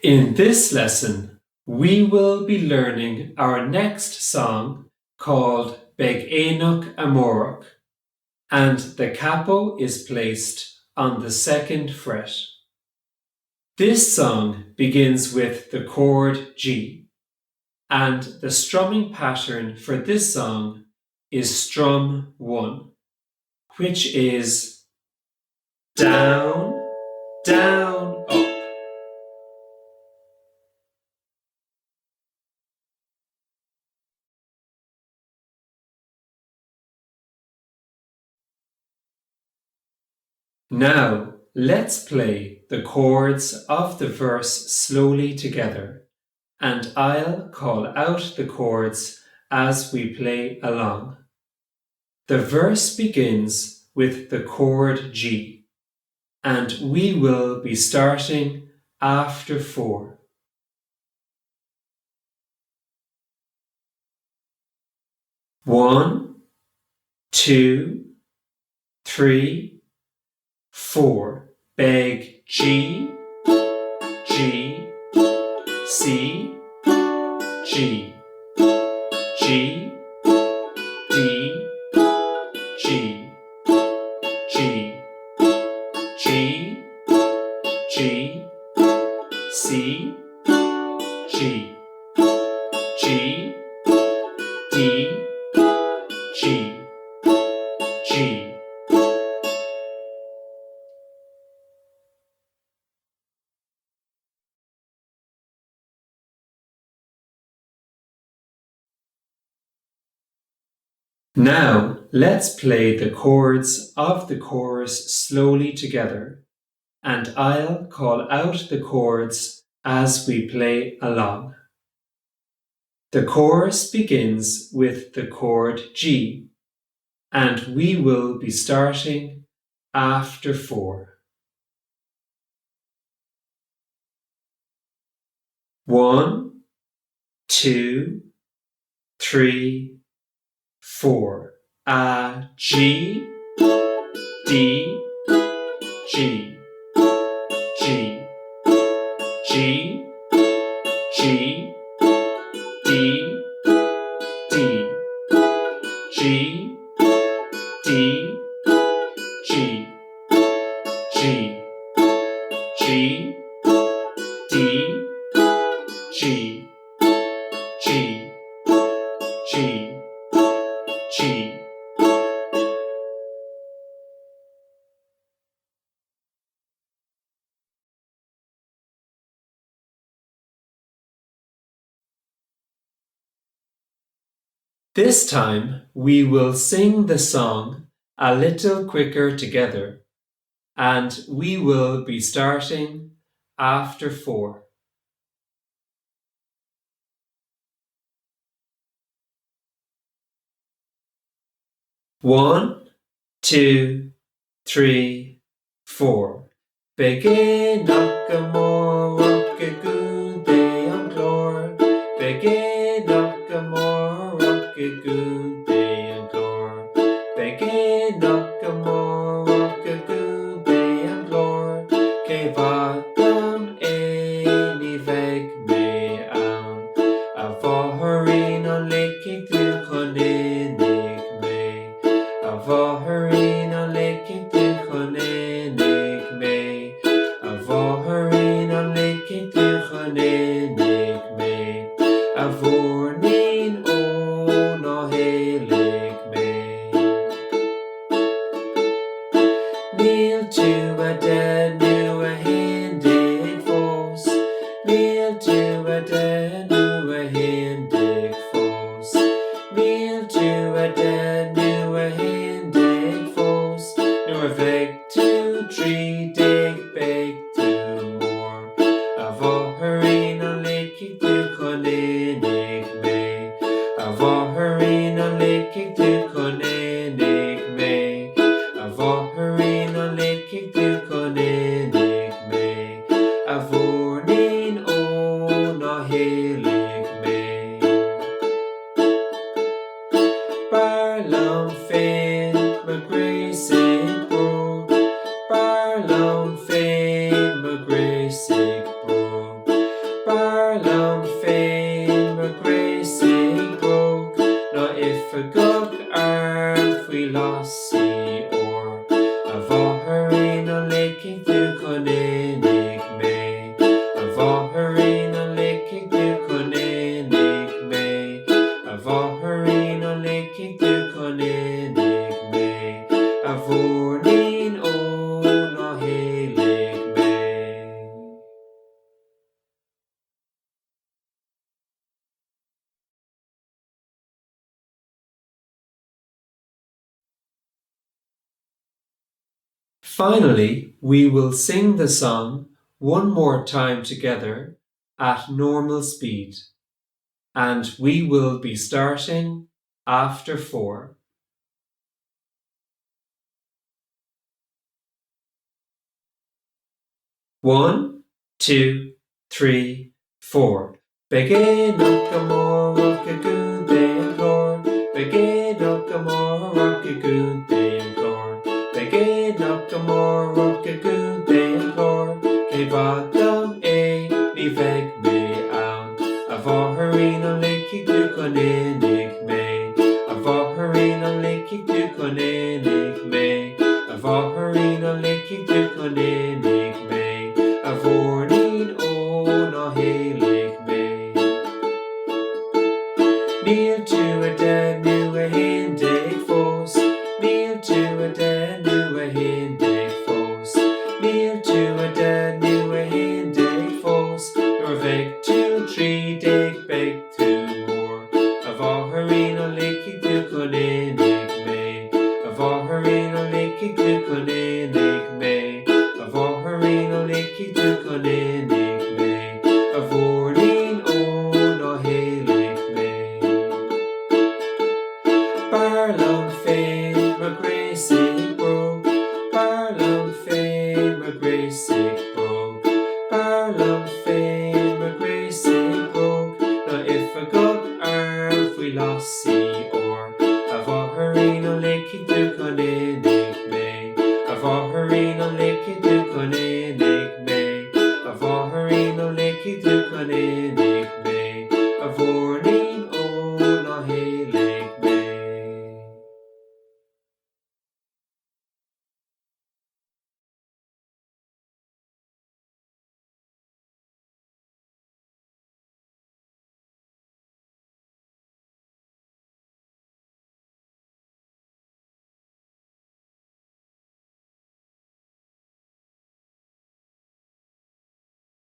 In this lesson, we will be learning our next song called Beidh Aonach Amárach and the capo is placed on the second fret. This song begins with the chord G and the strumming pattern for this song is strum 1, which is down, down, up. Now, let's play the chords of the verse slowly together, and I'll call out the chords as we play along. The verse begins with the chord G, and we will be starting after 4. 1, 2, 3, 4. Beidh G, G, C, G, G, D, G, G, G, G, C, G, G, D, G, G. Now let's play the chords of the chorus slowly together and I'll call out the chords as we play along. The chorus begins with the chord G and we will be starting after 4. 1, 2, 3, 4. A, G, D, G, G, G, G, D, D, G, D, G, G, G, D, G, G, G, G. This time we will sing the song a little quicker together and we will be starting after 4. 1, 2, 3, 4. Beidh aonach amárach i gContae an Chláir, Beidh aonach amárach i gContae an Chláir, Beidh aonach amárach i gContae an Chláir, Cé mhaith dom é ní bheidh mé ann, A mháithrín an ligfidh tú chun aonaigh mé? A mháithrín an ligfidh tú chun aonaigh mé? A mháithrín an ligfidh tú chun aonaigh mé? A mhúirnín ó ná héalaigh mé. Níl tú 10 nó 11 fós, Níl tú 10 nó 11 fós, Níl tú 10 nó 11 fós, Nuair a bheidh tú 13 beidh tú mór, A mháithrín an ligfidh tú chun aonaigh mé? A mháithrín an ligfidh tú chun aonaigh mé? A mháithrín an ligfidh tú chun aonaigh mé? A mhúirnín ó ná héalaigh mé. B'fhearr liom féin mo ghréasaigh bróg, B'fhearr liom féin mo ghréasaigh bróg. arm faoi lasaí óir. A mháithirín, an ligfidh tú chun aonaigh mé? A mháithirín, an ligfidh tú chun aonaigh mé? A mháithirín, an ligfidh tú chun aonaigh mé? A mhúirnín ó, ná héalaigh mé. Finally, we will sing the song one more time together at normal speed, and we will be starting after 4. 1, 2, 3, 4. Beidh aonach amárach i gContae an Chláir, Beidh aonach amárach i gContae an Chláir, Beidh aonach amárach i gContae an Chláir, Cé mhaith dom é ní bheidh mé ann. A mháithirín an ligfidh tú chun aonaigh mé? A mháithirín an ligfidh tú chun aonaigh mé? A mháithirín an ligfidh tú chun aonaigh mé? A mhúirnín ó ná héalaigh mé. Níl tú 10 nó 11 fós, Níl tú 10 nó 11 fós, Níl tú 10 nó 11 fós, Nuair a bheidh tú 13 beidh tú mór. A mháithirín an ligfidh tú chun aonaigh mé? A mháithirín an ligfidh tú chun aonaigh mé? A mháithirín an ligfidh tú chun aonaigh mé? A mhúirnín ó ná héalaigh mé. B'fhearr liom féin mo ghréasaigh bróg, B'fhearr liom féin mo ghréasaigh bróg, B'fhearr liom féin mo ghréasaigh bróg ná oifigeach airm faoi lasaí óir. A mháithirín an ligfidh tú chun aonaigh mé? A mháithirín an ligfidh tú chun aonaigh mé? A mháithirín an ligfidh tú chun aonaigh mé?